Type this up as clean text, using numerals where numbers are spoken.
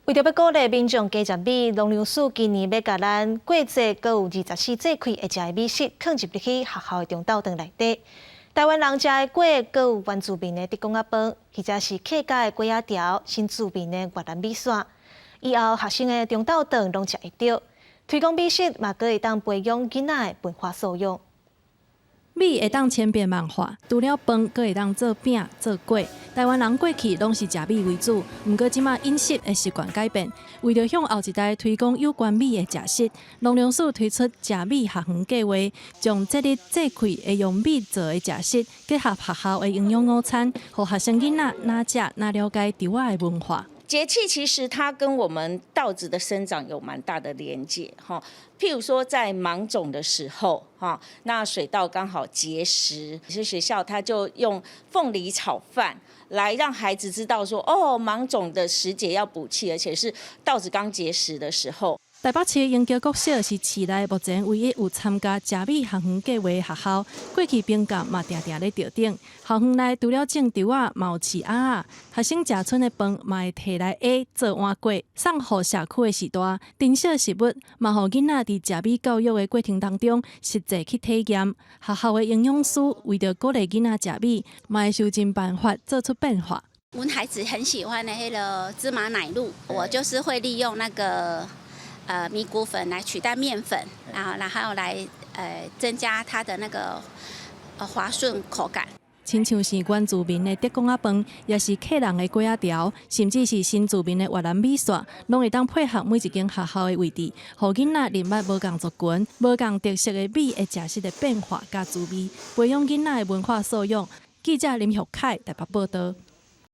為著欲鼓勵民眾加食米，農糧署今年欲共咱過節閣有24節氣會食的美食，囥入去學校的中晝頓內底。台灣人食的粿，閣有原住民的竹篙仔飯，或者是客家的粿仔條，新住民的越南米線。以後學生的中晝頓攏食會著。推廣美食嘛，閣會當培養囡仔的文化素養。米會當千變萬化，除了飯，閣會當做餅、做粿。台灣人過去攏是食米為主，毋過這馬飲食的習慣改變，為著向後一代推廣有關米的食食，農糧署推出食米學園計劃，將節日節氣會用米做的食食，結合學校的營養午餐，予學生囡仔若食若了解稻仔的文化。節氣其實它跟我們稻子的生長有蠻大的連結，哈。譬如說在芒種的時候，哈，那水稻剛好結實，有些學校他就用鳳梨炒飯來讓孩子知道說，哦，芒種的時節要補氣，而且是稻子剛結實的時候。台北市鶯橋國小是市內目前唯一有參加食米學園計劃的學校，過去評鑑嘛定定咧著頂。校園內除了種稻仔，嘛有飼鴨仔，學生食賰的飯嘛會提來下做碗粿，送予社區的序大。珍惜食物，嘛予囡仔佇食米教育的過程當中，實際去體驗。學校的營養師為著鼓勵囡仔食米，嘛會想盡辦法做出變化。阮孩子很喜歡的彼个芝麻奶露，我就是會利用那個米穀粉來取代麵粉，然後來增加它的那個滑順口感。親像是原住民的竹篙仔飯，抑是客人的粿仔條，甚至是新住民的越南米線，攏會當配合每一間學校的位置，予囡仔認捌無仝族群、無仝特色的米的食食的變化佮滋味，培養囡仔的文化素養。記者林玉凱台北報道。